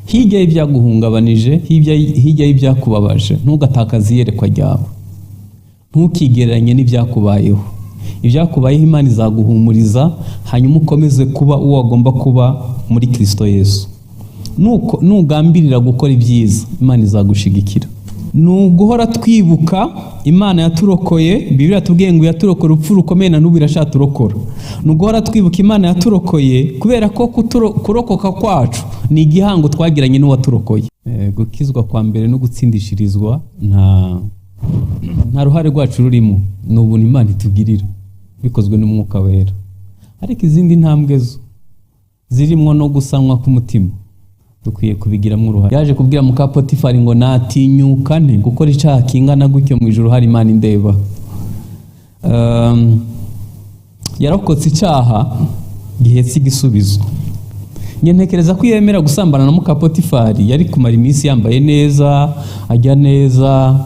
Hirya y'ibyaguhungabanije, hirya y'ibyakubabaje, ntugatakaze iyerekwa ryawe, ntukigereranye n'ibyakubayeho. Ibyakubayeho Imana izaguhumuriza, hanyuma ukomeze kuba uwo wagomba kuba muri Kristo Yesu. Nuko nugambirira gukora ibyiza, Imana izagushigikira. Ni uguhora twibuka Imana yaturokoye. Bibiliya tubwiye ngo yaturokora urupfu rukomeye, na n'ubu irashaturokora. Ni uguhora twibuka Imana yaturokoye, kubera ko kurokoka kwacu ni igihango twagiranye n'uwaturokoye. Gukizwa kwa mbere no gutsindishirizwa nta ruhare rwacu rurimo, ni ubuntu Imana itugirira bikozwe n'Umwuka Wera. Ariko izindi ntambwe zo zirimo no gusanwa k'umutima dukwiye kubigiramo uruhare. Yaje kubwira muka Potifari ngo natinyuka nte gukora icyaha kingana gutyo mu ijuru hari Imana indeba. Yarokotse icyaha gihetse igisubizo. Njye ntekereza ko iyo yemera gusambana na muka Potifari yari kumara iminsi yambaye neza, ajya neza,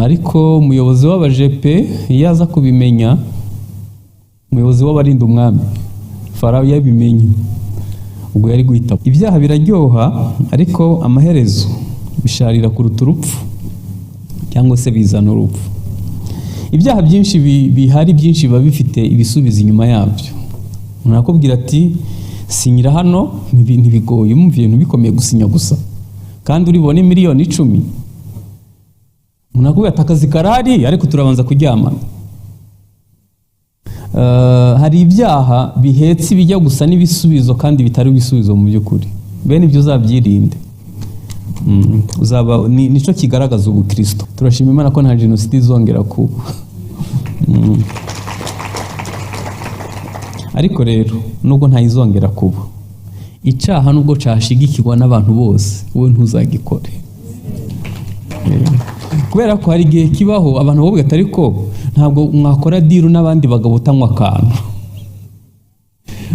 ariko umuyobozi w'abajepe iyo aza kubimenya, umuyobozi w'abarinda umwami Farawo yabimenye, ubwo yari guhita. Ibyaha biraryoha, ariko amaherezo bisharira kuruta urupfu, cyangwa se bizana urupfu. Ibyaha byinshi bihari byinshi biba bifite ibisubizo inyuma yabyo. Umuntu arakubwira ati sinyira hano, ntibigoye, umva ibintu bikomeye gusinya gusa, kandi uribone 10,000,000. Umuntu arakubwira ati akazi karahari, ariko turabanza kuryamana. Hari ibyaha bihetse ibijya gusa n'ibisubizo kandi bitari ibisubizo mu by'ukuri. Bene ibyo uzabyirinde. Uzaba nico kigaragaza ubukristo. Turashima Imana ko nta jenoside izongera kuba. Ariko rero nubwo ntayizongera kuba, icyaha nubwo cashigikirwa n'abantu bose, wowe ntuzagikore. Kubera ko hari igihe kibaho abantu bavuga ati ariko ntabwo mwakora deal n'abandi bagabo utanywa akantu.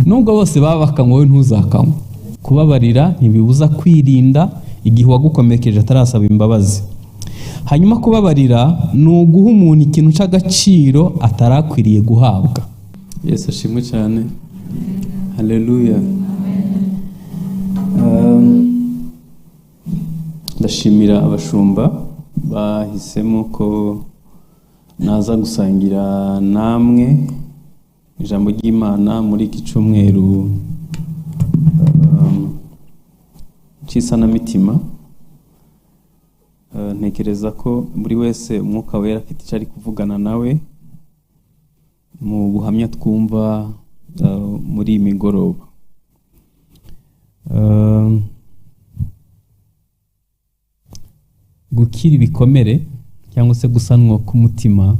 Nubwo bose baba bakanywa, wowe ntuzakanywa. Kubabarira ntibibuza kwirinda igihe uwagukomerekeje atarasaba imbabazi. Hanyuma kubabarira ni uguha umuntu ikintu cy'agaciro atarakwiriye guhabwa. Yesu ashimwe cyane. Haleluya. Ndashimira abashumba bahisemo ko naza gusangira namwe ijambo ry'Imana muri iki cyumweru cy'isanamitima. Ntekereza ko buri wese Umwuka Wera afite icyo ari kuvugana nawe mu buhamya twumva muri iyi migoroba. Gukira ibikomere cyangwa se gusanwa k'umutima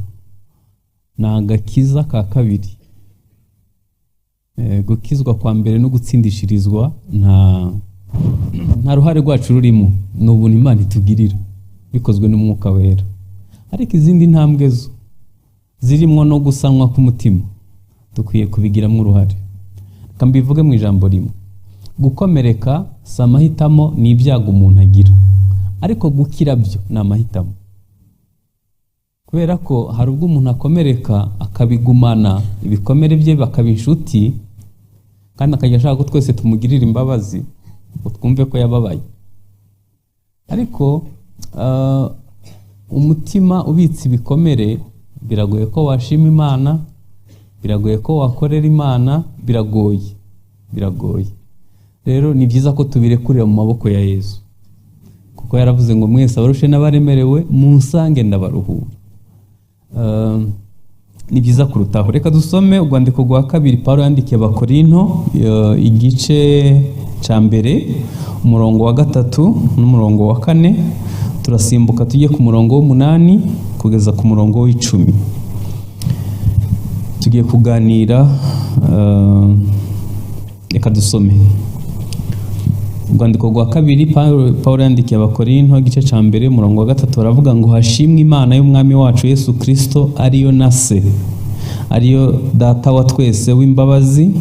ni agakiza ka kabiri. Gukizwa kwa mbere no gutsindishirizwa nta ruhare rwacu rurimo, ni ubuntu Imana itugirira bikozwe n'Umwuka Wera. Ariko izindi ntambwe zo zirimo no gusanwa k'umutima dukwiye kubigiramo uruhare. Reka mbivuge mu ijambo rimwe: gukomereka si amahitamo, ni ibyago umuntu agira, ariko gukira byo ni amahitamo. Kubera ko hari ubwo umuntu akomereka akabigumana, ibikomere bye bakaba inshuti, kandi akajya ashaka ko twese tumugirira imbabazi ngo twumve ko yababaye. Ariko umutima ubitse ibikomere, biragoye ko washima Imana, biragoye ko wakorera Imana, biragoye, biragoye. Rero ni byiza ko tubirekurira mu maboko ya Yesu, kuko yaravuze ngo mwese abarushe n'abaremerewe munsange ndabaruhura. Ni byiza kurutaho. Reka dusome urwandiko rwa kabiri Paulo yandikiye Abakorinto, igice cya mbere umurongo wa 3 n'umurongo wa 4, turasimbuka tujye ku murongo w'umunani kugeza ku murongo w'icumi. Tugiye kuganira, reka dusome urwandiko rwa kabiri Paulo yandikiye Abakorinto, igice cya mbere umurongo wa 3, baravuga ngo hashimwe Imana y'Umwami wacu Yesu Kristo, ariyo na se, ariyo data wa twese w'imbabazi.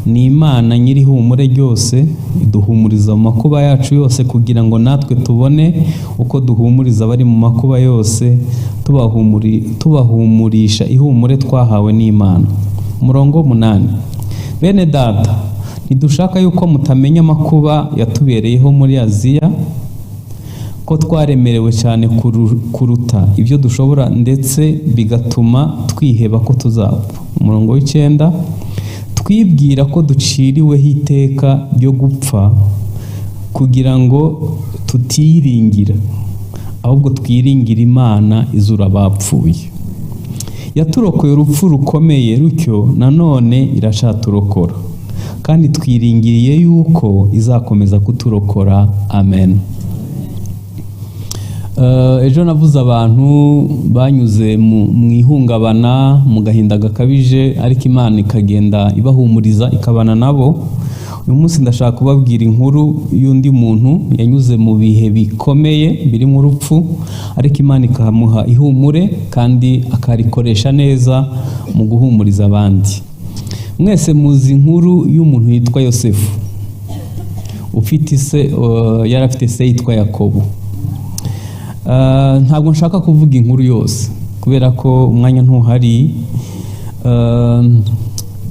Ni Imana nyir'ihumure ryose, iduhumuriza mu makuba yacu yose, kugira ngo natwe tubone uko duhumuriza abari mu makuba yose, tubahumurisha ihumure twahawe n'Imana. Umurongo w'umunani: bene data, Ntidushaka yuko mutamenya amakuba yatubereyeho muri Aziya, ko twaremerewe cyane kuruta ibyo dushobora, ndetse bigatuma twiheba ko tuzapfa. Umurongo wa 9: twibwira ko duciriweho iteka ryo gupfa, kugira ngo tutiyiringira, ahubwo twiringira Imana izura abapfuye. Yaturokoye urupfu rukomeye rutyo, nanone iracaturokora, kandi twiringiriye yuko izakomeza kuturokora. Amen. Ejo navuze abantu banyuze mu ihungabana, mu gahinda gakabije, ariko Imana ikagenda ibahumuriza, ikabana nabo. Uyu munsi ndashaka kubabwira inkuru y'undi muntu yanyuze mu bihe bikomeye birimo urupfu, ariko Imana ikamuha ihumure kandi akarikoresha neza mu guhumuriza abandi. Mwese muzi inkuru y'umuntu yitwa Yosefu, ufite ise, yari afite se yitwa Yakobo. Ntabwo nshaka kuvuga inkuru yose kubera ko umwanya ntuhari.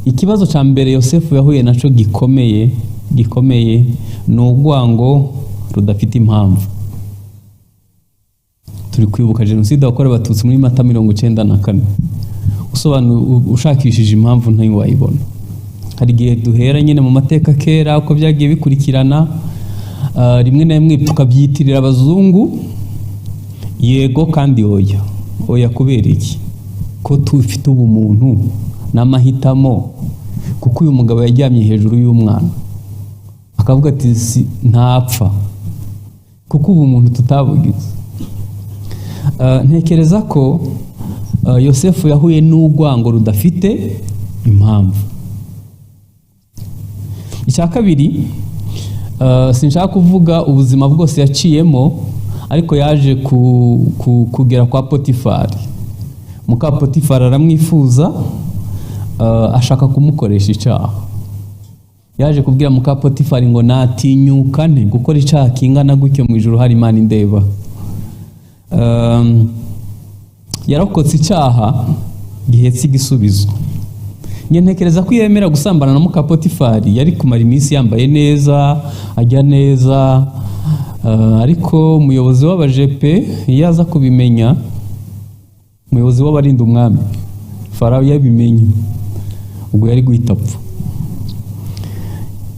Ikibazo cya mbere Yosefu yahuye nacyo gikomeye gikomeye ni urwango rudafite impamvu. Turi kwibuka Jenoside yakorewe Abatutsi muri Mata 94. Ushakishije impamvu ntiwayibona. Hari igihe duhera nyine mu mateka kera, uko byagiye bikurikirana, rimwe na rimwe tukabyitirira abazungu. Yego kandi oya. Oya kubera iki? Ko tufite ubumuntu n'amahitamo. Kuko uyu mugabo yaryamye hejuru y'umwana akavuga ati si ntapfa, kuko ubumuntu tutabugize. Ntekereza ko Yosefu yahuye n'urwango rudafite impamvu. Icya kabiri, sinshaka kuvuga ubuzima bwose yaciyemo, ariko yaje kugera kwa Potifari. Muka Potifari aramwifuza, ashaka kumukoresha icyaha. Yaje kubwira muka Potifari ngo natinyuka nte gukora icyaha kingana gutyo, mu ijuru hari Imana indeba? Yarokotse icyaha gihetse igisubizo. Njye ntekereza ko iyo yemera gusambana na muka Potifari, yari kumara iminsi yambaye neza, ajya neza, ariko umuyobozi w'abajepe iyo aza kubimenya, umuyobozi w'abarinda umwami Farawo yabimenye, ubwo yari guhita apfa.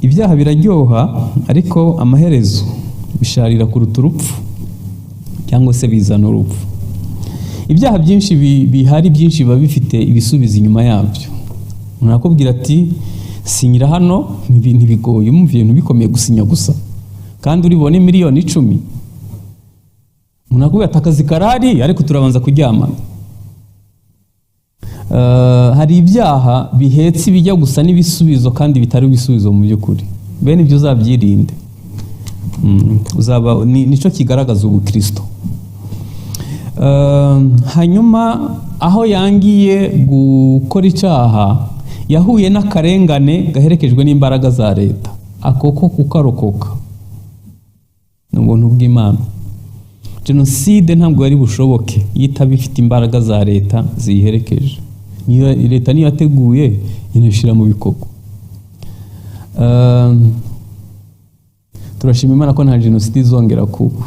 Ibyaha biraryoha, ariko amaherezo bisharira kuruta urupfu, cyangwa se bizana urupfu. Ibyaha byinshi bihari byinshi biba bifite ibisubizo inyuma yabyo. Umuntu arakubwira ati sinyira hano, ntibigoye, umva ibintu bikomeye gusinya gusa, kandi uribone miliyoni 10. Umuntu arakubwira ati akazi karahari, ariko turabanza kuryamana. Hari ibyaha bihetse ibijya gusa n'ibisubizo kandi bitari ibisubizo mu by'ukuri. Bene ibyo uzabyirinde. Uzaba nicyo kigaragaza ubukristo. Hanyuma aho yangiye gukora icyaha, yahuye n'akarengane gaherekejwe n'imbaraga za leta. Ako ko kukarokoka ni ubuntu bw'Imana. Jenoside ntabwo yari bushoboke iyo itaba ifite imbaraga za leta ziyiherekeje. Niyo leta niyo yateguye, inashyira mu bikorwa. Turashima Imana ko nta jenoside izongera kuba.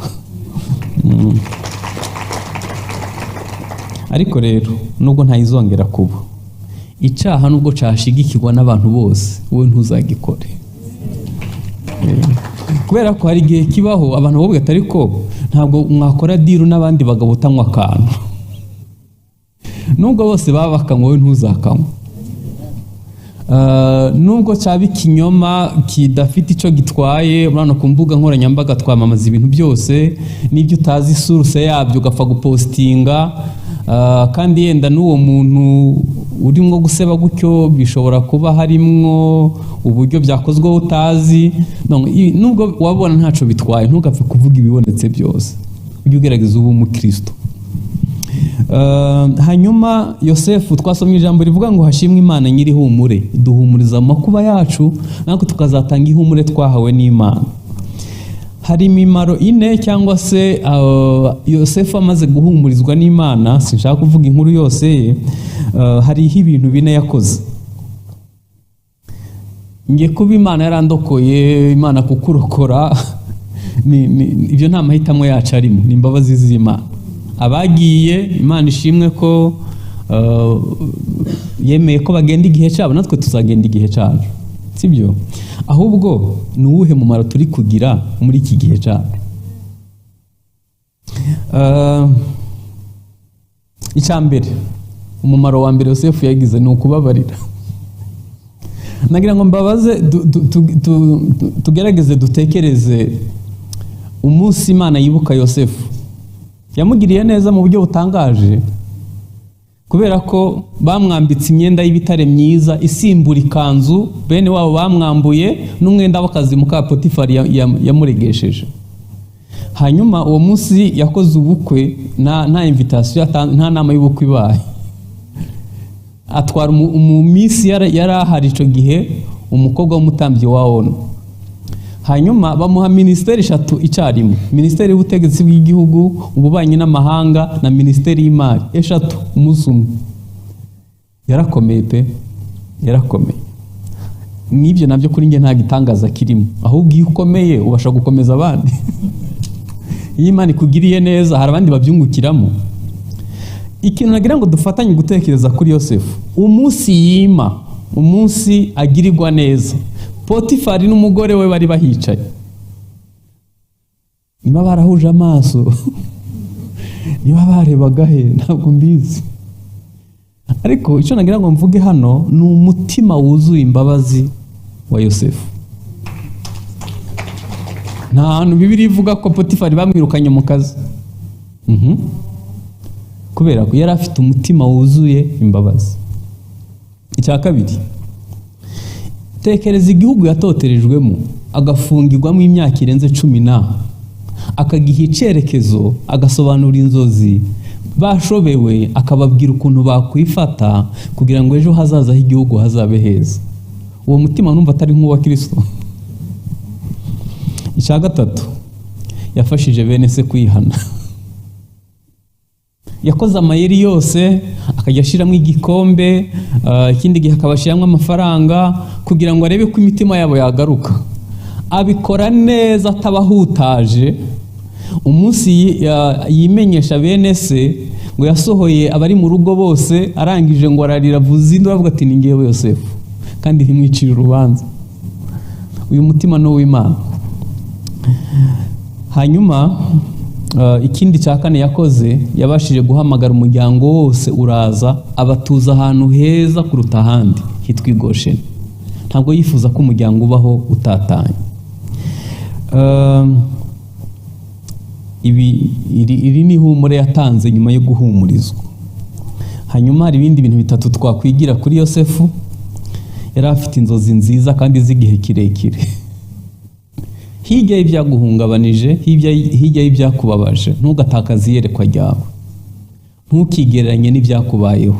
Ariko rero nubwo ntayizongera kuba, icyaha nubwo cyashigikirwa n'abantu bose, wowe ntuzagikore. Kubera ko hari igihe kibaho abantu bavuga ati ariko ntabwo mwakora deal n'abandi bagabo utanywa akantu. Nubwo bose baba bakanywa, wowe ntuzakanywa. Nubwo cyaba ikinyoma kidafite icyo gitwaye, urabona ku mbuga nkoranyambaga twamamaza ibintu byose, n'ibyo utazi source yabyo ugapfa gupostinga, kandi yenda n'uwo muntu urimo guseba gutyo bishobora kuba harimwo uburyo byakozweho utazi. Donc, nubwo wabona ntacyo bitwaye, ntugapfe kuvuga ibibonetse byose, ujye ugerageza ube umukristo. Hanyuma Yosefu, twasomye ijambo rivuga ngo hashimwe Imana nyir'ihumure, iduhumuriza mu makuba yacu, natwe tukazatanga ihumure twahawe n'Imana. Hari imimaro ine, cyangwa se Yosefu amaze guhumurizwa n'Imana, sinshaka kuvuga inkuru yose ye, hariho ibintu bine yakoze. Nge kuba Imana yarandokoye, Imana kukurokora, ibyo nta mahitamo yacu arimo, ni imbabazi z'Imana. Abagiye, Imana ishimwe ko yemeye ko bagenda igihe cyabo, natwe tuzagenda igihe cyacu, sibyo? Ahubwo ni uwuhe mumaro turi kugira muri iki gihe cyacu? Icya mbere, umumaro wa mbere Yosefu yagize ni ukubabarira. Nagira ngo mbabaze, tugerageze dutekereze umunsi Imana yibuka Yosefu. Yamugiriye neza mu buryo butangaje, kubera ko bamwambitse imyenda y'ibitare myiza isimbura ikanzu bene wabo bamwambuye n'umwenda w'akazi muka Potifari yamuregesheje. Hanyuma uwo munsi yakoze ubukwe nta invitation, nta nama y'ubukwe ibaye. Atwara mu minsi yari ahari icyo gihe umukobwa w'umutambyi wa Ono. Hanyuma bamuha minisiteri 3 icyarimwe: minisiteri y'ubutegetsi bw'igihugu, ububanyi n'amahanga na minisiteri y'imari. 3 umunsi umwe. Yarakomeye pe, yarakomeye. N'ibyo nabyo kuri njye nta gitangaza kirimo, ahubwo iyo ukomeye ubasha gukomeza abandi. Iyo Imana ikugiriye neza hari abandi babyungukiramo. Ikintu nagira ngo dufatanye gutekereza kuri Yosefu, umunsi yima, umunsi agirirwa neza, Potifari n'umugore we bari bahicaye, niba barahuje amaso, niba barebaga he, ntabwo mbizi. Ariko icyo nagira ngo mvuge hano ni umutima wuzuye imbabazi wa Yosefu. Nta hantu Bibiliya ivuga ko Potifari bamwirukanye mu kazi, kubera ko yari afite umutima wuzuye imbabazi. Icya kabiri, tekereza igihugu yatoterejwemo agafungirwamo imyaka irenze 10, akagiha icyerekezo, agasobanura inzozi bashobewe, akababwira ukuntu bakwifata kugira ngo ejo hazaza h'igihugu hazabe heza. Uwo mutima numva atari nk'uwa Kristo. Icya gatatu, yafashije bene se kwihana. Yakoze amayeri yose, akajya ashiramo igikombe, ikindi gihe akabashiramo amafaranga kugira ngo arebe ko imitima yabo yagaruka. Abikora neza atabahutaje. Umunsi yimenyesha bene se ngo yasohoye abari mu rugo bose, arangije ngo ararira avuza induru avuga ati ni ngewe Yosefu, kandi ntimwicire urubanza. Uyu mutima ni uw'Imana. Hanyuma ikindi cya kane yakoze, yabashije guhamagara umuryango wose uraza, abatuza ahantu heza kuruta ahandi hitwa i Gosheni. Ntabwo yifuza ko umuryango ubaho utatanye. Iri ni ihumure yatanze nyuma yo guhumurizwa. Hanyuma hari ibindi bintu 3 twakwigira kuri Yosefu. Yari afite inzozi nziza kandi z'igihe kirekire. Hirya y'ibyaguhungabanije, hirya y'ibyakubabaje, ntugatakaze iyerekwa ryawe, ntukigereranye n'ibyakubayeho.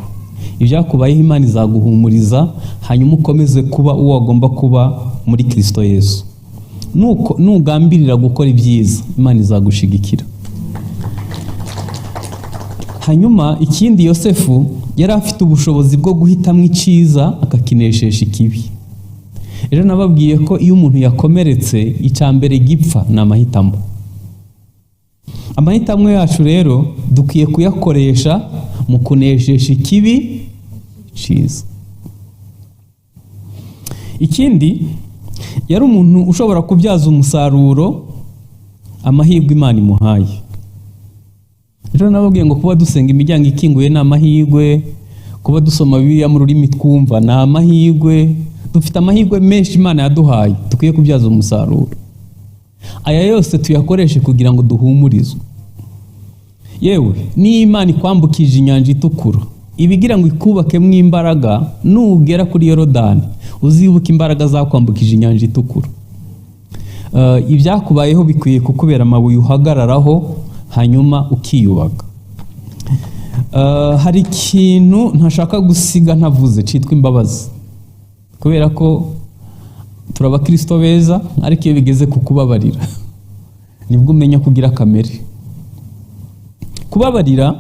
Ibyakubayeho Imana izaguhumuriza, hanyuma ukomeze kuba uwo wagomba kuba muri Kristo Yesu. Nugambirira gukora ibyiza, Imana izagushigikira. Hanyuma ikindi, Yosefu yari afite ubushobozi bwo guhitamo icyiza akakineshesha ikibi. Rero nababwiye ko iyo umuntu yakomeretse, icya mbere gipfa ni amahitamo. Amahitamo yacu rero dukwiye kuyakoresha mu kuneshesha ikibi cyiza. Ikindi, yari umuntu ushobora kubyaza umusaruro amahirwe Imana imuhaye. Rero nababwiye ngo kuba dusenga imiryango ikinguye ni amahirwe, kuba dusoma Bibiliya mu rurimi twumva ni amahirwe. Dufite amahirwe menshi Imana yaduhaye dukwiye kubyaza umusaruro. Aya yose tuyakoreshe kugira ngo duhumurizwe. Yewe, niyo Imana ikwambukije inyanja itukura, ibigira ngo ikubakemo imbaraga, nugera kuri Yorodani uzibuke imbaraga zakwambukije inyanja itukura. Ibyakubayeho bikwiye kukubera amabuye uhagararaho, hanyuma ukiyubaka. Hari ikintu ntashaka gusiga ntavuze cyitwa imbabazi, kubera ko turi abakristo beza, ariko iyo bigeze ku kubabarira nibwo umenya kugira kamere. Kubabarira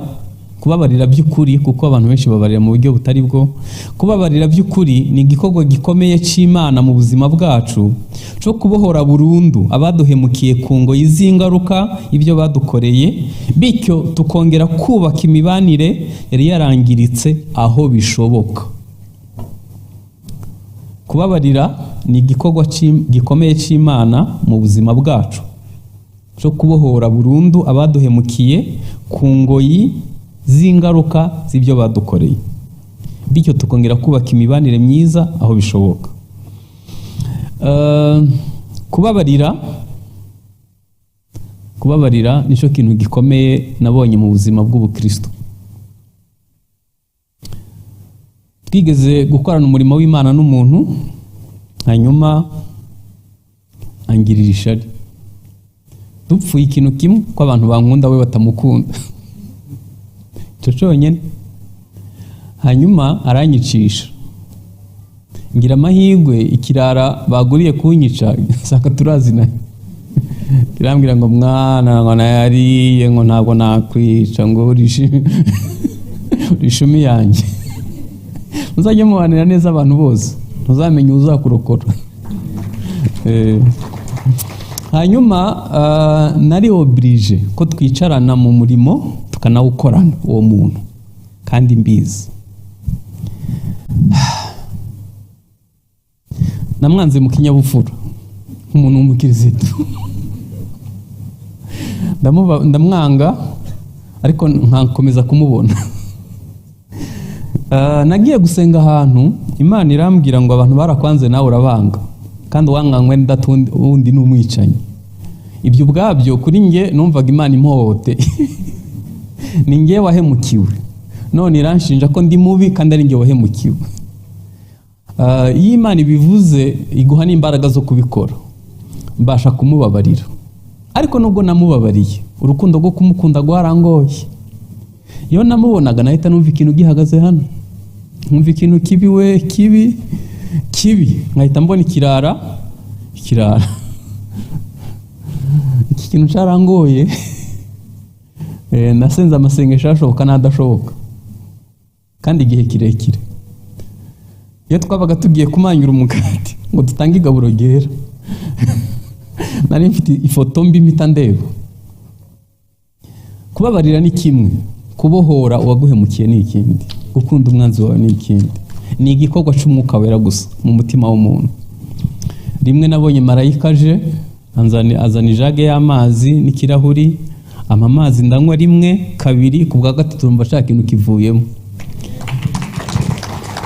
Kubabarira by'ukuri, kuko abantu benshi babarira mu buryo butari bwo, kubabarira by'ukuri ni igikorwa gikomeye cy'Imana mu buzima bwacu cyo kubohora burundu abaduhemukiye ku ngoyi z'ingaruka ibyo badukoreye, bityo tukongera kubaka imibanire yari yarangiritse aho bishoboka. Kubabarira ni igikorwa gikomeye cy'Imana mu buzima bwacu cyo kubohora burundu abaduhemukiye ku ngoyi z'ingaruka z'ibyo badukoreye, bityo tukongera kubaka imibanire myiza aho bishoboka. Kubabarira nicyo kintu gikomeye nabonye mu buzima bw'ubukristo. Twigeze gukorana umurimo w'Imana n'umuntu, hanyuma angirira ishari. Dupfuye ikintu kimwe, ko abantu bankunda we batamukunda, icyo cyonyine. Hanyuma aranyicisha, ngira amahirwe ikirara baguriye kunyica nsanga turazinanye, kirambwira ngo mwana ngo nayariye, ngo ntabwo nakwica, ngo uri ishumi yanjye. Muzajye mubanira neza abantu bose, ntuzamenye uzakurokora. Hanyuma nari oblige ko twicarana mu murimo tukanawukorana uwo muntu, kandi mbizi. Namwanze mu kinyabupfura nk'umuntu w'umukirisitu, ndamwanga ariko nkakomeza kumubona. Nagiye gusenga ahantu, Imana irambwira ngo abantu barakwanze nawe urabanga, kandi uwanganywe wundi ni umwicanyi. Ibyo ubwabyo kuri nge numvaga Imana impohote, ni nge wahemukiwe, none iranshinja ko ndi mubi kandi ari nge wahemukiwe. Iyo Imana ibivuze iguha n'imbaraga zo kubikora, mbasha kumubabarira. Ariko nubwo namubabariye, urukundo rwo kumukunda rwarangoye. Iyo namubonaga nahita numva ikintu gihagaze hano, nkumva ikintu kibi we, kibi kibi, nkahita mbona ikirara. Iki kintu cyarangoye. Nasenze amasengesho ashoboka n'adashoboka, kandi igihe kirekire. Iyo twabaga tugiye kumanyura umugati ngo dutange igaburo ryera, nari mfite ifoto mbi mpita ndeba. Kubabarira ni kimwe, kubohora uwaguhemukiye ni ikindi, gukunda umwanzi wawe ni ikindi. Ni igikorwa cy'umwuka wera gusa mu mutima w'umuntu. Rimwe nabonye marayika aje azana ijage y'amazi n'ikirahuri, ampa amazi ndanywa rimwe, kabiri, ku bwa gatatu numva nshaka ikintu kivuyemo.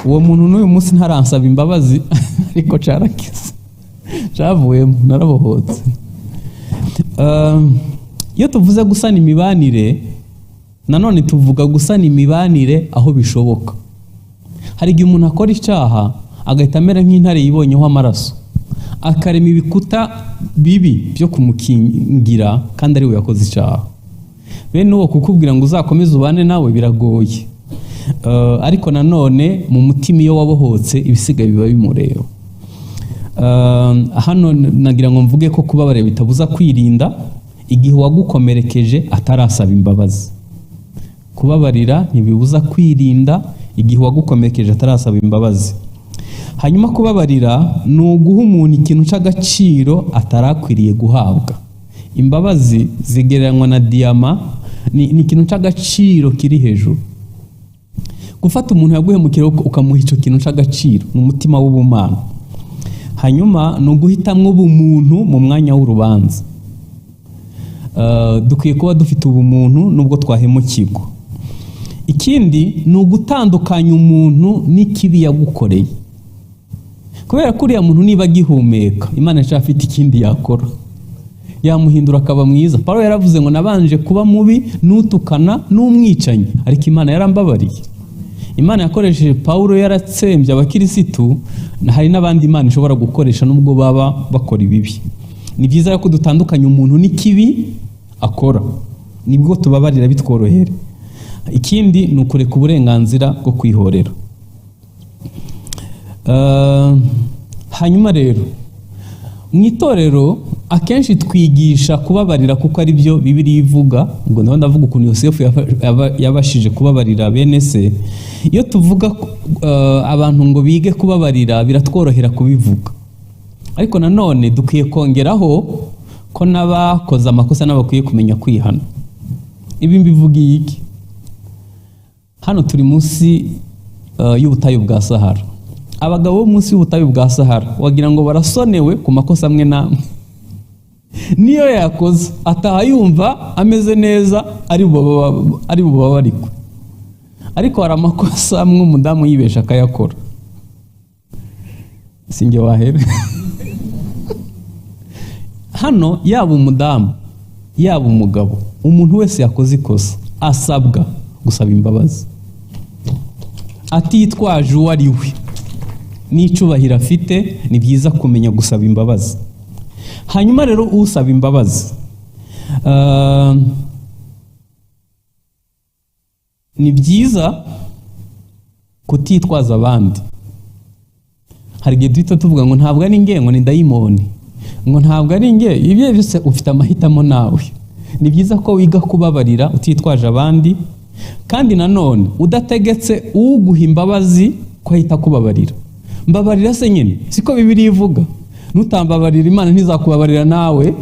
Uwo muntu n'uyu munsi ntaransaba imbabazi, ariko carakize, cavuyemo, narabohotse. Iyo tuvuze gusana imibanire, nanone tuvuga gusana imibanire aho bishoboka. Hari igihe umuntu akora icyaha agahita amera nk'intare yibonyeho amaraso, akarema ibikuta bibi byo kumukingira kandi ari we yakoze icyaha. Bene uwo kukubwira ngo uzakomeze ubane nawe biragoye. Ariko nanone mu mutima iyo wabohotse ibisigaye biba bimureba. Hano nagira ngo mvuge ko kubabarira bitabuza kwirinda igihe uwagukomerekeje atarasaba imbabazi. Kubabarira ntibibuza kwirinda igihe uwagukomerekeje atarasaba imbabazi. Hanyuma kubabarira ni uguha umuntu ikintu cy'agaciro atarakwiriye guhabwa. Imbabazi zigereranywa na diyama, ni ikintu cy'agaciro kiri hejuru. Gufata umuntu yaguhemukira ukamuha icyo kintu cy'agaciro mu mutima w'ubumana. Hanyuma ni uguhitamwo ubumuntu mu mwanya w'urubanza. Dukwiye kuba dufite ubumuntu nubwo twahemukirwa. Ikindi ni ugutandukanya umuntu n'ikibi yagukoreye. Kubera ko uriya muntu niba agihumeka, Imana afite ikindi yakora, yamuhindura akaba mwiza. Paulo yaravuze ngo nabanje kuba mubi n'utukana n'umwicanyi, ariko Imana yarambabariye. Imana yakoresheje Paulo yaratsembye abakirisitu, hari n'abandi Imana ishobora gukoresha nubwo baba bakora ibibi. Ni byiza ko dutandukanya umuntu n'ikibi akora, nibwo tubabarira bitworohere. Ikindi ni ukureka uburenganzira bwo kwihorera. Hanyuma rero Mu itorero akenshi twigisha kubabarira kuko ari byo Bibiliya ivuga. Ubwo ndabona ndavuga ukuntu Yosefu yabashije kubabarira bene se. Iyo tuvuga abantu ngo bige kubabarira, biratworohera kubivuga, ariko nanone dukwiye kongeraho ko n'abakoze amakosa nabo bakwiye kumenya kwihana. Ibi mbivugiye iki? Hano turi munsi y'ubutayu bwa Sahara. Abagabo bo munsi y'ubutayu bwa Sahara wagira ngo barasonewe ku makosa amwe n'amwe. Niyo yakoze ataha yumva ameze neza, ari bubabarikwe. Ariko hari amakosa amwe umudamu yibesha akayakora, sinjye wahera hano. Yaba umudamu, yaba umugabo, umuntu wese yakoze ikosa asabwa gusaba imbabazi atitwaje uwo ari we n'icyubahiro afite. Ni byiza kumenya gusaba imbabazi. Hanyuma rero usaba imbabazi, ni byiza kutitwaza abandi. Hari igihe duhita tuvuga ngo ntabwo ari nge, ngo ni dayimoni, ngo ntabwo ari nge. Ibyo byose ufite amahitamo nawe. Ni byiza ko wiga kubabarira utitwaje abandi, kandi nanone udategetse uguha imbabazi ko ahita akubabarira. Mbabarira se nyine, siko Bibiliya ivuga? Nutambabarira, Imana ntizakubabarira nawe.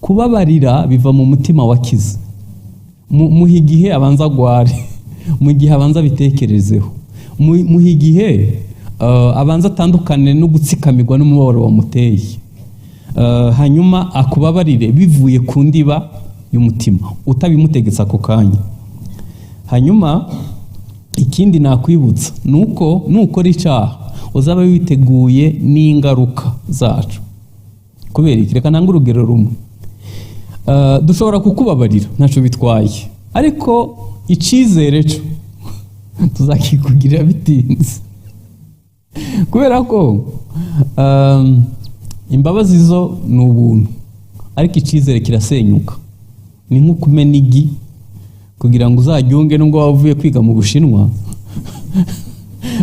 Kubabarira biva mu mutima wakize. Muha igihe abanza agware, mu gihe abanza abitekerezeho, muha igihe abanza atandukane no gutsikamirwa n'umubabaro wamuteye, hanyuma akubabarire bivuye ku ndiba y'umutima, utabimutegetse ako kanya. Hanyuma ikindi nakwibutsa ni uko nukora icyaha uzaba witeguye n'ingaruka zacu. Kubera iki? Reka ntange urugero rumwe. Dushobora kukubabarira, ntacyo bitwaye, ariko icyizere cyo tuzakikugirira bitinze, kubera ko imbabazi zo ni ubuntu, ariko icyizere kirasenyuka. Ni nko kumena igi kugira ngo uzaryunge, nubwo waba uvuye kwiga mu Bushinwa,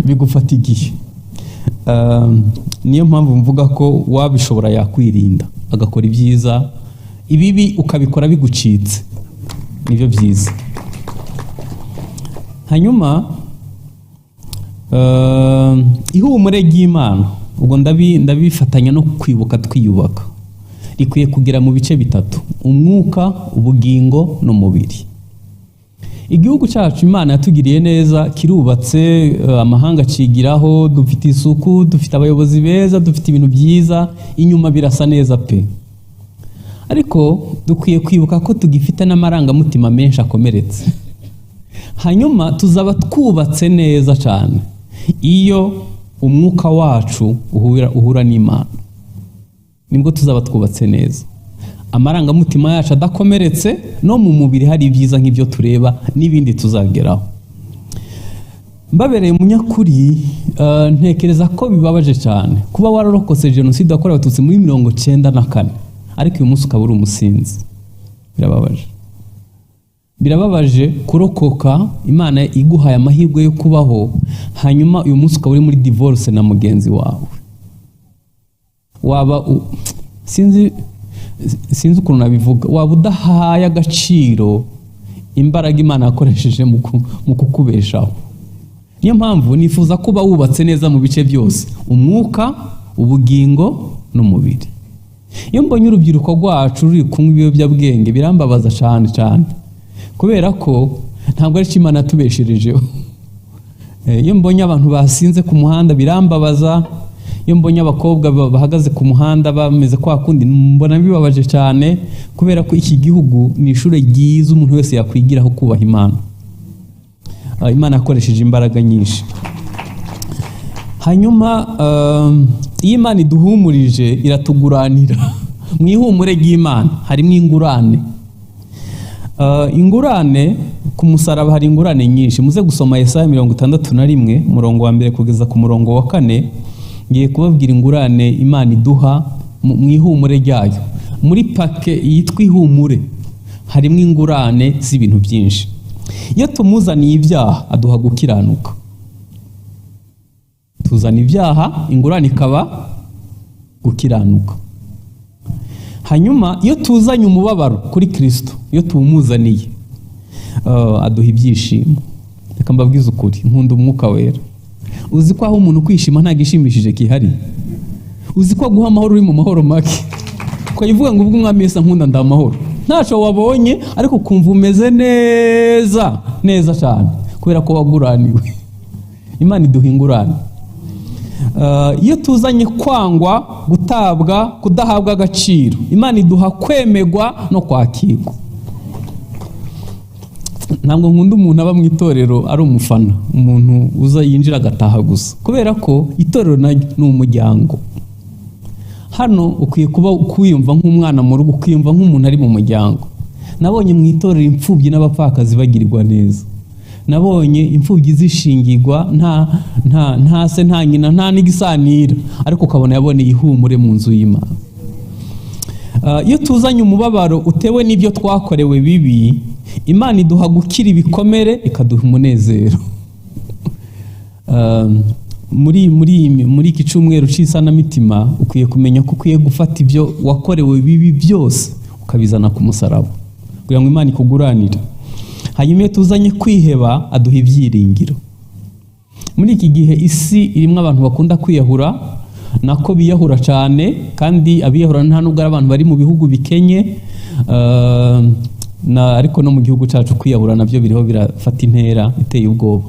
bigufata igihe. Niyo mpamvu mvuga ko wabishobora yakwirinda agakora ibyiza, ibibi ukabikora bigucitse, nibyo byiza. Hanyuma ihumure ry'Imana, ubwo ndabifatanya no kwibuka twiyubaka, rikwiye kugera mu bice bitatu: umwuka, ubugingo n'umubiri. Igihugu cyacu Imana yatugiriye neza, kirubatse, amahanga acigiraho, dufite isuku, dufite abayobozi beza, dufite ibintu byiza, inyuma birasa neza pe. Ariko dukwiye kwibuka ko tugifite n'amarangamutima menshi akomeretse. Hanyuma tuzaba twubatse neza cyane iyo umwuka wacu uhura n'Imana, nibwo tuzaba twubatse neza, amarangamutima yacu adakomeretse, no mu mubiri hari ibyiza nk'ibyo tureba n'ibindi tuzageraho. Mbabereye umunyakuri, ntekereza ko bibabaje cyane kuba wararokotse jenoside yakorewe Abatutsi muri 94, ariko uyu munsi ukaba uri umusinzi. Birababaje, birababaje kurokoka, Imana iguhaye amahirwe yo kubaho, hanyuma uyu munsi ukaba uri muri divorce na mugenzi wawe. Waba sinzi ukuntu nabivuga, waba udahaye agaciro imbaraga Imana yakoresheje mu kukubeshaho. Niyo mpamvu nifuza kuba wubatse neza mu bice byose: umwuka, ubugingo n'umubiri. Iyo mbonye urubyiruko rwacu ruri kunywa ibiyobyabwenge birambabaza cyane cyane, kubera ko ntabwo ari cyo Imana yatubesherejeho. Iyo mbonye abantu basinze ku muhanda birambabaza. Iyo mbonye abakobwa bahagaze ku muhanda bameze kwa kundi, mbona bibabaje cyane, kubera ko iki gihugu ni ishuri ryiza umuntu wese yakwigiraho kubaha Imana. Imana yakoresheje imbaraga nyinshi. Hanyuma iyo Imana iduhumurije iratuguranira. Mu ihumure ry'Imana harimo ingurane. Ingurane ku musaraba, hari ingurane nyinshi. Muze gusoma Yesaya 61, umurongo wa 1 kugeza ku murongo wa 4. Ngiye kubabwira ingurane Imana iduha mu ihumure ryayo. Muri paquet yitwa ihumure harimo ingurane z'ibintu byinshi. Iyo tumuzaniye ibyaha aduha gukiranuka. Tuzana ibyaha, ingurane ikaba Gukiranuka. Hanyuma iyo tuzanye umubabaro kuri Kristo, iyo tuwumuzaniye, aduha ibyishimo. Reka mbabwize ukuri, nkunda umwuka wera. Uzi ko aho umuntu kwishima nta gishimishije kihari? Uzi ko guha amahoro uri mu mahoro make, ukayivuga ngo ubwo umwami Yesu ankunda ndamahoro, ntacyo wabonye ariko ukumva umeze neza neza cyane kubera ko waguraniwe. Imana iduha ingurane. Iyo tuzanye kwangwa, gutabwa, kudahabwa agaciro, Imana iduha kwemegwa no kwakirwa. Ntabwo nkunda umuntu aba mu itorero ari umufana, umuntu uza yinjira agataha gusa, kubera ko itorero naryo ni umuryango. Hano ukwiye kuba kwiyumva nk'umwana mu rugo, ukiyumva nk'umuntu ari mu muryango. Nabonye mu itorero imfubyi n'abapfakazi bagirirwa neza. Nabonye imfubyi zishingirwa nta se, nta nyina, nta n'igisanira, ariko ukabona yaboneye ihumure mu nzu y'Imana. Iyo tuzanye umubabaro utewe n'ibyo twakorewe bibi, Imana iduha gukira ibikomere, ikaduha umunezero. Muri iki cyumweru cy'isanamitima ukwiye kumenya ko ukwiye gufata ibyo wakorewe bibi byose ukabizana ku musaraba kugira ngo Imana ikuguranire. Hanyuma iyo tuzanye kwiheba, aduha ibyiringiro. Muri iki gihe isi irimo abantu bakunda kwiyahura, nako biyahura cyane, kandi abiyahura nta nubwo ari abantu bari mu bihugu bikenye, ariko no mu gihugu cyacu kwiyahura nabyo biriho birafata intera iteye ubwoba.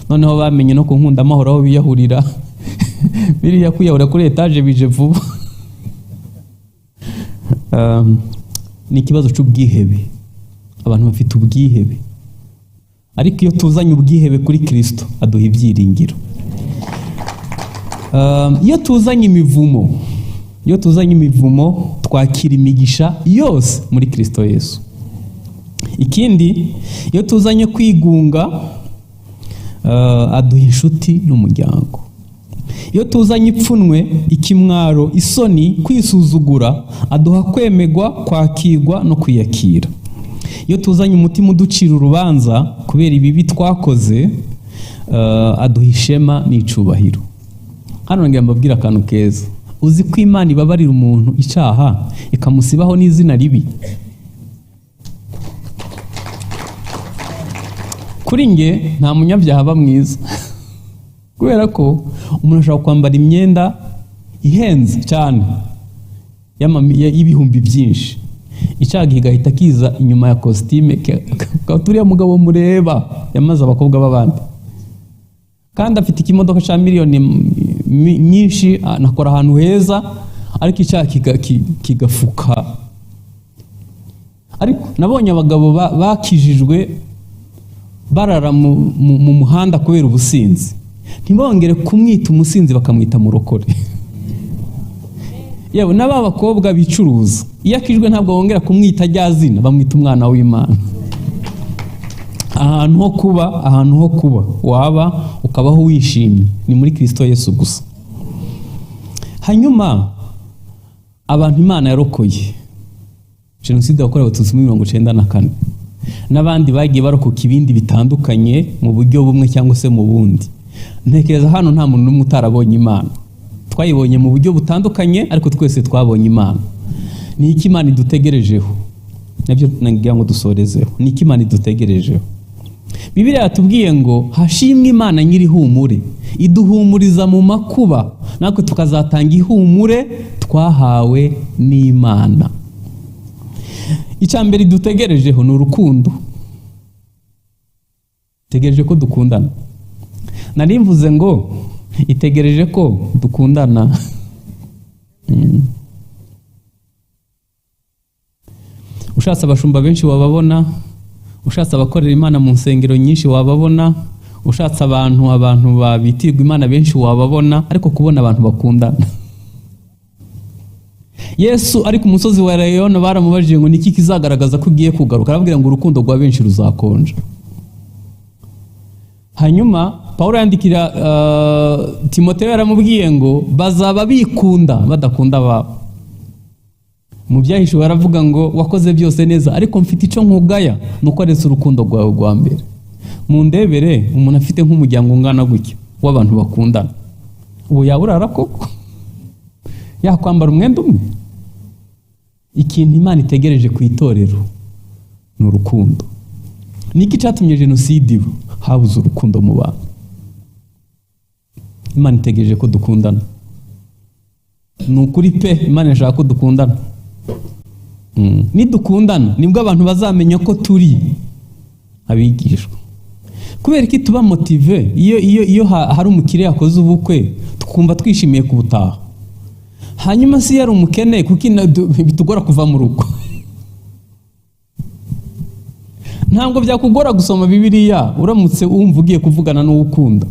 Noneho bamenye no ku Nkundamahoro aho biyahurira. Biriya kwiyahura kuri etaje bije vuba. Ni ikibazo cy'ubwihebe, abantu bafite ubwihebe, ariko iyo tuzanye ubwihebe kuri Kristo aduha ibyiringiro. Iyo tuzanye imivumo, iyo tuzanye imivumo twakira imigisha yose muri Kristo Yesu. Ikindi, iyo tuzanye kwigunga, aduha inshuti n'umuryango. Iyo tuzanye ipfunwe, ikimwaro, isoni, kwisuzugura, aduha kwemegwa, kwakirwa no kwiyakira. Iyo tuzanye umutima uducira urubanza kubera ibibi twakoze, aduha ishema n'icubahiro. Hano ngira mbabwire akantu keza. Uzi ko Imana ibabarira umuntu icyaha ikamusibaho n'izina ribi? Kuri nge nta munyabyaha aba mwiza, kubera ko umuntu ashobora kwambara imyenda ihenze cyane y'ibihumbi byinshi, icyaha kigahita kiza inyuma ya kositime, turiya mugabo mureba yamaze abakobwa b'abandi, kandi afite ikimodoka cya miliyoni nyinshi, anakora ahantu heza, ariko icyaha kigafuka. Ariko nabonye abagabo bakijijwe barara mu muhanda kubera ubusinzi, ntibongere kumwita umusinzi, bakamwita murokore. Yewe n'aba bakobwa bicuruza, iyo akijwe ntabwo bongera kumwita rya zina, bamwita umwana w'Imana. Ahantu ho kuba waba ukabaho wishimye ni muri Kristo Yesu gusa. Hanyuma abantu Imana yarokoye jenoside yakorewe Abatutsi muri 1994 n'abandi bagiye barokoka ibindi bitandukanye mu buryo bumwe cyangwa se mu bundi, ntekereza hano nta muntu n'umwe utarabonye Imana. Twayibonye mu buryo butandukanye, ariko twese twabonye Imana. Ni iki Imana idutegerejeho? Nabyo nagira ngo dusorezeho. Ni iki Imana idutegerejeho? Bibiliya yatubwiye ngo hashimwe Imana nyir'ihumure, iduhumuriza mu makuba, natwe tukazatanga ihumure twahawe n'Imana. Icya mbere idutegerejeho ni urukundo. Itegereje ko dukundana. Nari mvuze ngo itegereje ko dukundana. Ushatse abashumba benshi wababona, ushatse abakorera Imana mu nsengero nyinshi wababona, ushatse abantu babitirwa Imana benshi wababona, ariko kubona abantu bakundana. Yesu ari ku musozi wa Elayono baramubajije ngo niki kizagaragaza ko ugiye kugaruka, arababwira ngo urukundo rwa benshi ruzakonja. Hanyuma Paulo yandikira Timoteyo yaramubwiye ngo bazaba bikunda badakunda ababo. Mu byahishuwe aravuga ngo wakoze byose neza, ariko mfite icyo nkugaya nuko aretse urukundo rwawe rwa mbere. Mu ndebere umuntu afite nk'umuryango ungana gutya w'abantu bakundana, ubu yaburara koko? Yakwambara umwenda umwe? Ikintu Imana itegereje ku itorero ni urukundo. Niki cyatumye jenoside iba? Habuze urukundo mu bantu. Imana itegereje ko dukundana. Ni ukuri pe, Imana irashaka ko dukundana. Nidukundana nibwo abantu bazamenya ko turi abigishwa. Kubera iki tuba motive iyo hari umukire yakoze ubukwe tukumva twishimiye kubutaha, hanyuma si yari umukene kuko bitugora kuva mu rugo. Ntabwo byakugora gusoma Bibiliya uramutse wumva ugiye kuvugana n'uwo ukunda.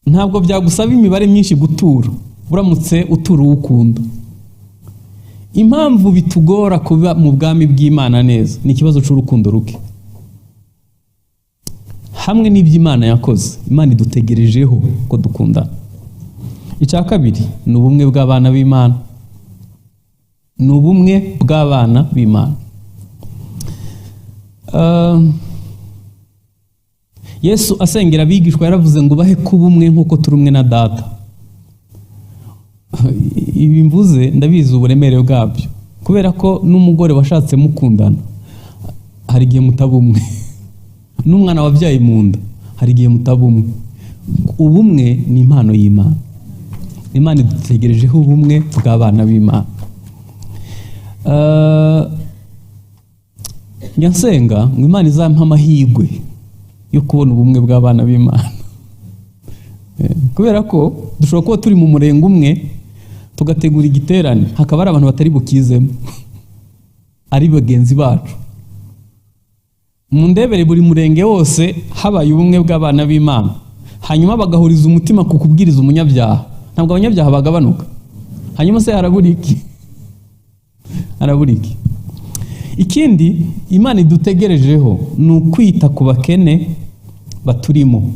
Ntabwo byagusaba imibare myinshi gutura uramutse utura uwo ukunda. Impamvu bitugora kuba mu bwami bw'Imana neza ni ikibazo cy'urukundo ruke. Hamwe n'ibyo Imana yakoze, Imana idutegerejeho ko dukundana. Icya kabiri ni ubumwe bw'abana b'Imana. Ni ubumwe bw'abana b'Imana. Yesu asengera abigishwa yaravuze ngo bahe kuba umwe nk'uko turi umwe na Data. Ibi mvuze ndabizi uburemere bwabyo, kubera ko n'umugore washatse mukundana hari igihe mutaba umwe, n'umwana wabyaye mu nda hari igihe mutaba umwe. Ubumwe ni impano y'Imana. Imana idutegerejeho ubumwe bw'abana b'Imana. Njya nsenga ngo Imana izampe amahirwe yo kubona ubumwe bw'abana b'Imana. Kubera ko dushobora kuba turi mu murenge umwe tugategura igiterane hakaba hari abantu batari bukizemo ari bagenzi bacu. Mu ndebere buri murenge wose habaye ubumwe bw'abana b'Imana, hanyuma bagahuriza umutima ku kubwiriza umunyabyaha. Ntabwo abanyabyaha bagabanuka. Hanyuma se harabura iki? Harabura iki? Ikindi Imana idutegerejeho ni ukwita ku bakene baturimo.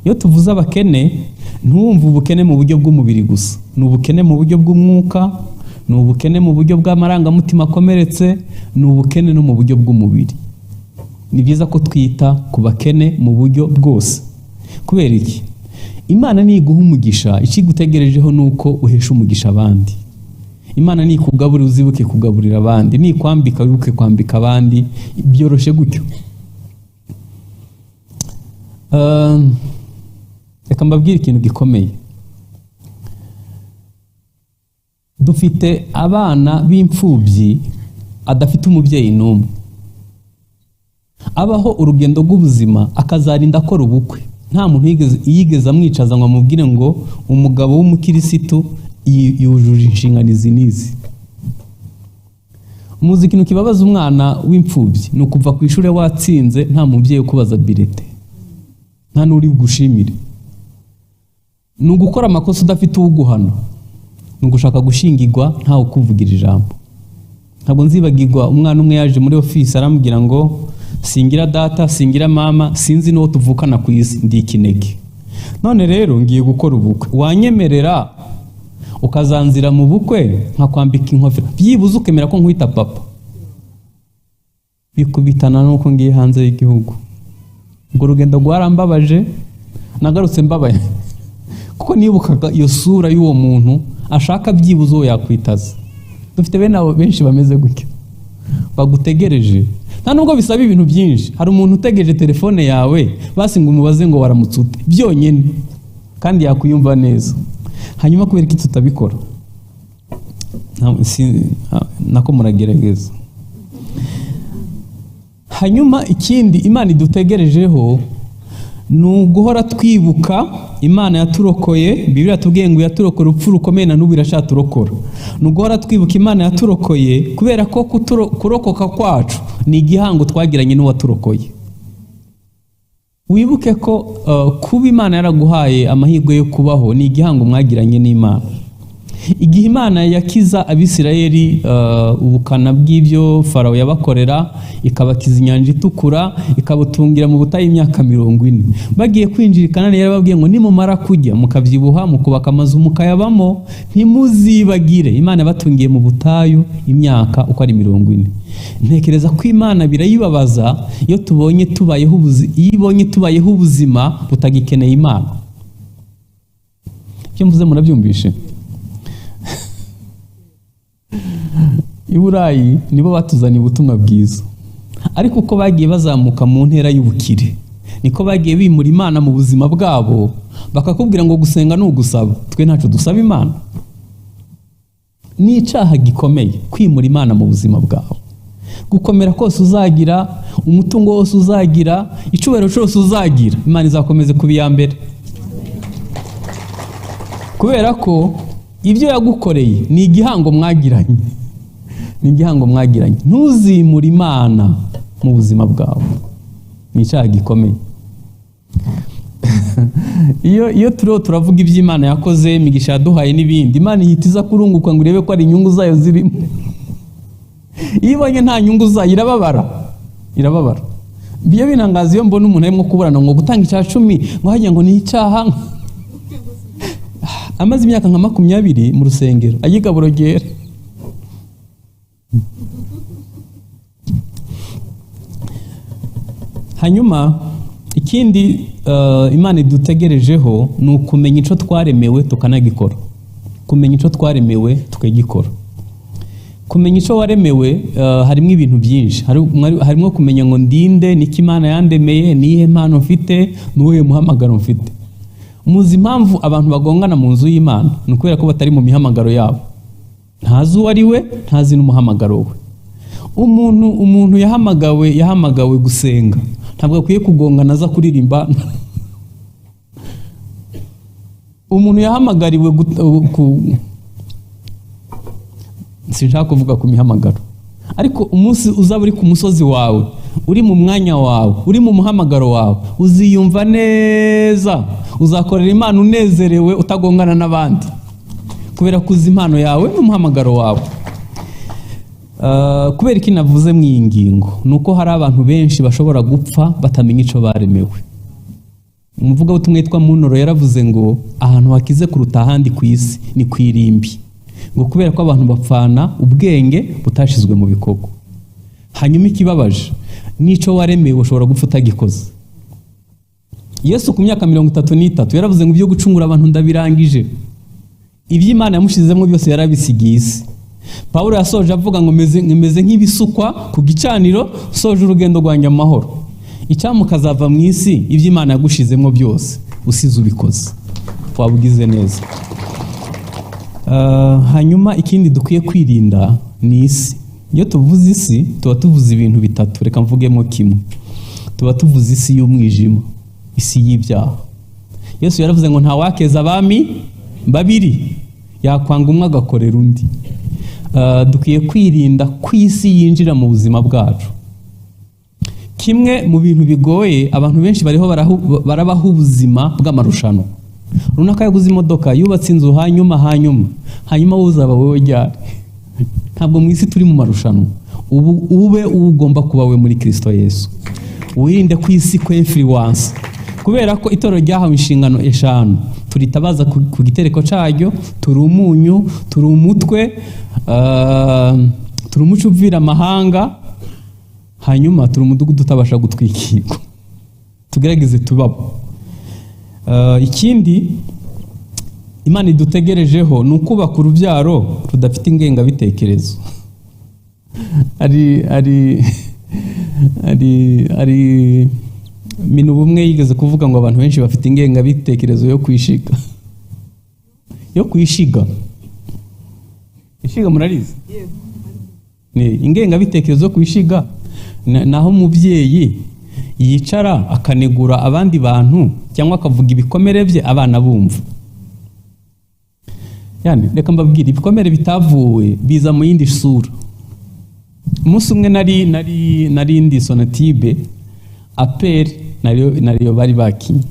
Iyo tuvuze abakene ntuwumve ubukene mu buryo bw'umubiri gusa, ni ubukene mu buryo bw'umwuka, ni ubukene mu buryo bw'amarangamutima akomeretse, ni ubukene no mu buryo bw'umubiri. Ni byiza ko twita ku bakene mu buryo bwose. Kubera iki? Imana niguha umugisha, ikigutegerejeho nuko uhesha umugisha abandi. Imana nikugaburira uzibuke kugaburira abandi, nikwambika wibuke kwambika abandi, byoroshe gutyo. Reka mbabwire ikintu gikomeye. Dufite abana b'imfubyi adafite umubyeyi n'umwe, abaho urugendo rw'ubuzima akazarinda akora ubukwe, nta muntu yigeze amwicaza ngo amubwire ngo umugabo w'umukirisitu yujuje inshingano izi n'izi. Muzi ikintu kibabaza umwana w'imfubyi ni ukuva ku ishuri watsinze nta mubyeyi ukubaza birete, nta n'uri bugushimire. Ni ugukora amakosa udafite uwuguhana, ni ugushaka gushingirwa ntawe ukuvugira ijambo. Ntabwo nzibagirwa umwana umwe yaje muri ofisi arambwira ngo singira data, singira mama, sinzi n'uwo tuvukana ku isi, ndi ikinege. None rero ngiye gukora ubukwe, wanyemerera ukazanzira mu bukwe nkakwambika inkofero, byibuze ukemera ko nkwita papa? Bikubitana nuko ngiye hanze y'igihugu. Ubwo rugendo rwarambabaje, nagarutse mbabaye kuko nibukaga iyo sura y'uwo muntu ashaka byibuze uwo yakwitaza. Dufite bene abo benshi bameze gutyo bagutegereje. Nta nubwo bisaba ibintu byinshi. Hari umuntu utegereje telefone yawe basi ngo umubaze ngo waramutse ute byonyine, kandi yakwiyumva neza. Hanyuma kubera iki tutabikora? Nako muragerageza. Hanyuma ikindi Imana idutegerejeho ni uguhora twibuka Imana yaturokoye. Bibiliya tubwiye ngo yaturokora urupfu rukomeye na n'ubu irashaturokora. Ni uguhora twibuka Imana yaturokoye, kubera ko kurokoka kwacu ni igihango twagiranye n'uwaturokoye. Wibuke ko kuba Imana yaraguhaye amahirwe yo kubaho ni igihango mwagiranye n'Imana. Igihe Imana yakiza Abisirayeli ubukana bw'ibyo Farawo yabakorera, ikabakiza inyanja itukura, ikabatungira mu butayu imyaka 40, bagiye kwinjira i Kanani yarababwiye ngo nimumara kujya mukabyibuha mukubaka amazu mukayabamo ntimuzibagire. Imana yabatungiye mu butayu imyaka uko ari 40. Ntekereza ko Imana birayibabaza iyo tubonye tubayeho iyo ibonye tubayeho ubuzima butagikeneye Imana. Icyo mvuze murabyumvishe? I Burayi nibo batuzaniye ubutumwa bwiza, ariko uko bagiye bazamuka mu ntera y'ubukire niko bagiye bimura Imana mu buzima bwabo, bakakubwira ngo gusenga ni ugusaba. Twe ntacyo dusaba Imana. Ni icyaha gikomeye kwimura Imana mu buzima bwawe. Gukomera kose uzagira, umutungo wose uzagira, icyubahiro cyose uzagira, Imana izakomeze kuba iya mbere, kubera ko ibyo yagukoreye ni igihango mwagiranye, ni igihango mwagiranye. Ntuzimure Imana mu buzima bwawe, ni icyaha gikomeye. Iyo turiho turavuga iby'Imana yakoze, imigisha yaduhaye n'ibindi, Imana ihita iza kurunguka ngo irebe ko ari inyungu zayo zirimo. Iyo ibonye nta nyungu zayo irababara, irababara. Biyo binangaza iyo mbona umuntu arimo kuburana ngo gutanga icya 10 ngo hajya ngo ni icyaha, amaze imyaka nka 20 mu rusengero ayiga burogera. Hanyuma ikindi Imana idutegerejeho ni ukumenya icyo twaremewe tukanagikora. Kumenya icyo twaremewe tukagikora. Kumenya icyo waremewe harimo ibintu byinshi. Harimo kumenya ngo ndinde, niki Imana yandemeye, nihe mpano mfite, nuhe muhamagaro mfite. Muzi impamvu abantu bagongana mu nzu y'Imana? Ni ukubera ko batari mu mihamagaro yabo. Ntazi uwo ari we, ntazi n'umuhamagaro we. Umuntu yahamagawe gusenga, ntabwo akwiye kugongana aza kuririmba. Umuntu yahamagariwe sinshaka kuvuga ku mihamagaro, ariko umunsi uzaba uri ku musozi wawe, uri mu mwanya wawe, uri mu muhamagaro wawe, uziyumva neza, uzakorera Imana unezerewe, utagongana n'abandi, kubera ko uzi impano yawe n'umuhamagaro wawe. Kubera iki navuze mu iyi ngingo, nuko hari abantu benshi bashobora gupfa batamenya ico baremewe. Umuvugabutumwa witwa Munoro yaravuze ngo ahantu hakize kuruta ahandi ku isi ni ku irimbi, ngo kubera ko abantu bapfana ubwenge butashizwe mu bikorwa. Hanyuma ikibabaje nico waremewe ushobora gupfa utagikoze. Yesu ku myaka 33 yaravuze ngo ibyo gucungura abantu ndabirangije, iby'Imana yamushizemo byose yarabisigiye isi. Pawulo yasoje avuga ngo meze nk'ibisukwa ku gicaniro, soje urugendo rwanjye amahoro. Icyamuka azava mu isi iby'Imana yagushizemo byose usize ubikoze, wabugize neza. Hanyuma ikindi dukwiye kwirinda ni isi. Iyo tuvuze isi tuba tuvuze ibintu bitatu, reka mvugemo kimwe. Tuba tuvuze isi y'umwijima, isi y'ibyaha. Yesu yaravuze ngo nta wakeza abami babiri, yakwanga umwe agakorera undi. Dukwiye kwirinda ko isi yinjira mu buzima bwacu. Kimwe mu bintu bigoye abantu benshi bariho barabaho ubuzima bw'amarushanwa. Runaka yaguze imodoka, yubatse inzu, hanyuma uzaba wowe ryari? Ntabwo mu isi turi mu marushanwa. Ubu ube ugomba kuba we muri Kristo Yesu. Wirinde ku isi ko influence, kubera ko itorero ryahawe inshingano 5, turitabaza ku gitereko cyaryo, turi umunyu, turi umutwe, turi umuco uvira amahanga, hanyuma turi umudugudu utabasha gutwikirwa. Tugerageze tubabo. Ikindi Imana idutegerejeho ni ukubaka urubyaro rudafite ingengabitekerezo. Ari Minu bumwe yigeze kuvuga ngo abantu benshi bafite ingengabitekerezo yo kwishiga. Yo kwishiga. Ishiga murarizi? Ni ingengabitekerezo yo kwishiga, naho umubyeyi yicara akanegura abandi bantu cyangwa akavuga ibikomere bye abana bumva. Yani reka mbabwire, ibikomere bitavuwe biza mu yindi sura. Umunsi umwe nari ndi Sonatibe, APR nariyo bari bakinye.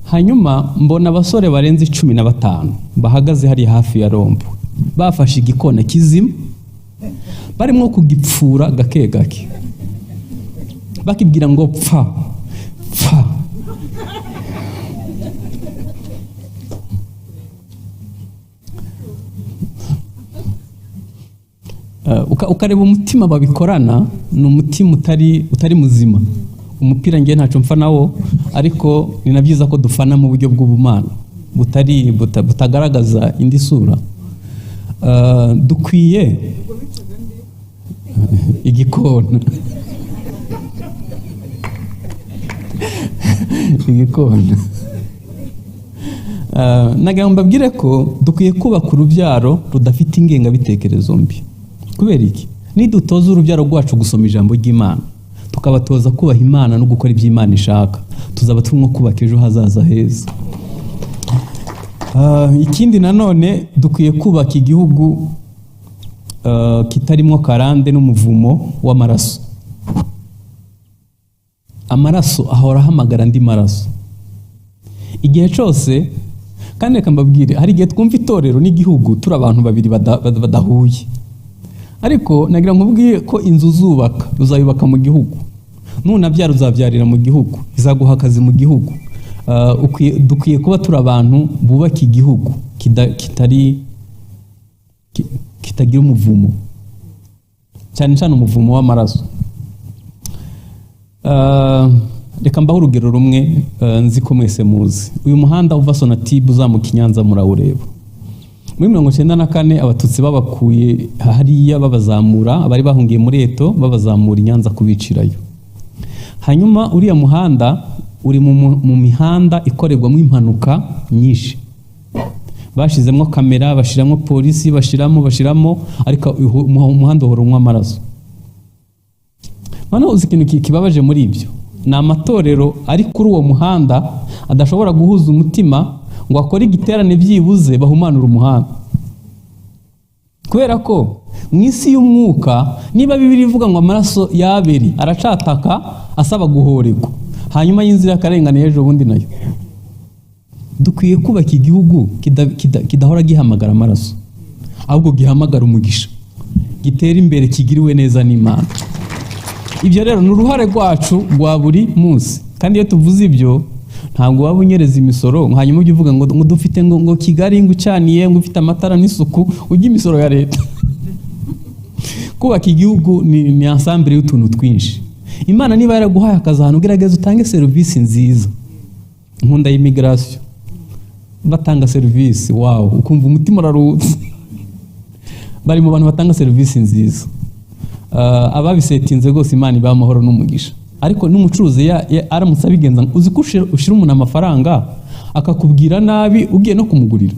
Hanyuma mbona abasore barenze 15 bahagaze hari hafi ya rombo, bafashe igikona kizima barimo kugipfura gake gake, bakibwira ngo pfa pfa. Ukareba umutima babikorana, ni umutima utari muzima. Umupira ngiye ntacyo mfa nawo, ariko ni na byiza ko dufana mu buryo bw'ubumana butagaragaza indi sura. Dukwiye igikona igikona. Nagira ngo mbabwire ko dukwiye kubaka urubyaro rudafite ingengabitekerezo mbi. Kubera iki? Nidutoza urubyaro rwacu gusoma ijambo ry'Imana, tukabatoza kubaha Imana no gukora ibyo Imana ishaka, tuzaba turimo kubaka ejo hazaza heza. Ikindi nanone dukwiye kubaka igihugu kitarimo karande n'umuvumo w'amaraso. Amaraso ahora ahamagara andi maraso igihe cyose. Kandi reka mbabwire, hari igihe twumva itorero n'igihugu turi abantu babiri badahuye, ariko nagira ngo nkubwire ko inzu uzubaka uzayubaka mu gihugu, nunabyara uzabyarira mu gihugu, izaguha akazi mu gihugu. Dukwiye kuba turi abantu bubaka igihugu kitagira umuvumo, cyane cyane umuvumo w'amaraso. Reka mbaho urugero rumwe, nzi ko mwese muzi uyu muhanda uva Sonatube uzamuka i Nyanza, murawureba. Muri 94 Abatutsi babakuye hariya babazamura, abari bahungiye muri Eto babazamura i Nyanza kubicirayo. Hanyuma uriya muhanda uri mu mihanda ikorerwamo impanuka nyinshi. Bashizemo kamera, bashiramo polisi, bashiramo, ariko umuhanda uhora unywa amaraso. Noneho uzi ikintu kibabaje muri ibyo? Ni amatorero ari kuri uwo muhanda adashobora guhuza umutima ngo akore igiterane byibuze bahumanure umuhanda. Kubera ko mu isi y'umwuka, niba Bibiliya ivuga ngo amaraso y'Abeli aracataka asaba guhorerwa, hanyuma y'inzirakarengane y'ejo bundi nayo. Dukwiye kubaka igihugu kidahora gihamagara amaraso, ahubwo gihamagara umugisha, gitera imbere, kigiriwe neza n'Imana. Ibyo rero ni uruhare rwacu rwa buri munsi. Kandi iyo tuvuze ibyo, ntabwo waba unyereza imisoro hanyuma ujye uvuga ngo dufite ngo Kigali ngo ucaniye, ngo ufite amatara n'isuku, ujye imisoro ya leta. Kubaka igihugu ni ensemble y'utuntu twinshi. Imana niba yaraguhaye akazi ahantu, gerageza utange serivisi nziza. Nkunda immigration, batanga serivisi wow, ukumva umutima uraruhutse. Bari mu bantu batanga serivisi nziza. Ababisetinze rwose Imana ibaha amahoro n'umugisha. Ariko n'umucuruzi aramutse abigenza, uzi ko ushira umuntu amafaranga akakubwira nabi ugiye no kumugurira.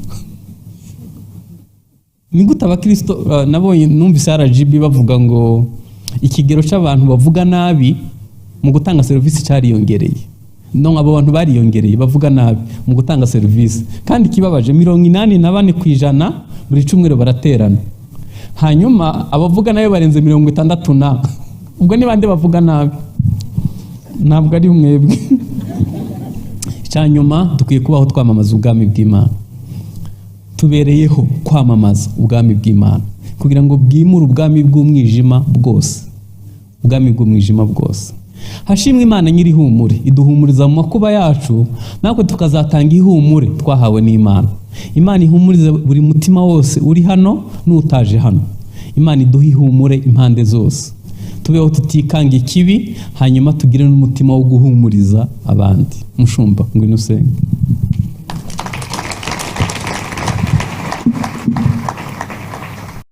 Ni gute abakristo, nabonye numvise RGB bavuga ngo ikigero cy'abantu bavuga nabi mu gutanga serivisi cyariyongereye. No abo bantu bariyongereye bavuga nabi mu gutanga serivisi. Kandi kibabaje 84% buri cyumweru baraterana. Hanyuma abavuga nayo barenze 60 na. Ubwo ni bande bavuga nabi? Ntabwo ari mwebwe. Icyanyuma dukwiye kubaho twamamaza ubwami bw'Imana. Tubereyeho kwamamaza ubwami bw'Imana kugira ngo bwimure ubwami bw'umwijima bwose. Ubwami bw'umwijima bwose. Hashimwe Imana nyiri ihumure, iduhumuriza mu makuba yacu, natwe tukazatanga ihumure twahawe n'Imana. Imana ihumurize buri mutima wose uri hano n'utaje hano. Imana iduhe ihumure impande zose. Tubeho tutikanga ikibi, hanyuma tugire n'umutima wo guhumuriza abandi. Mushumba, ngwino usenge.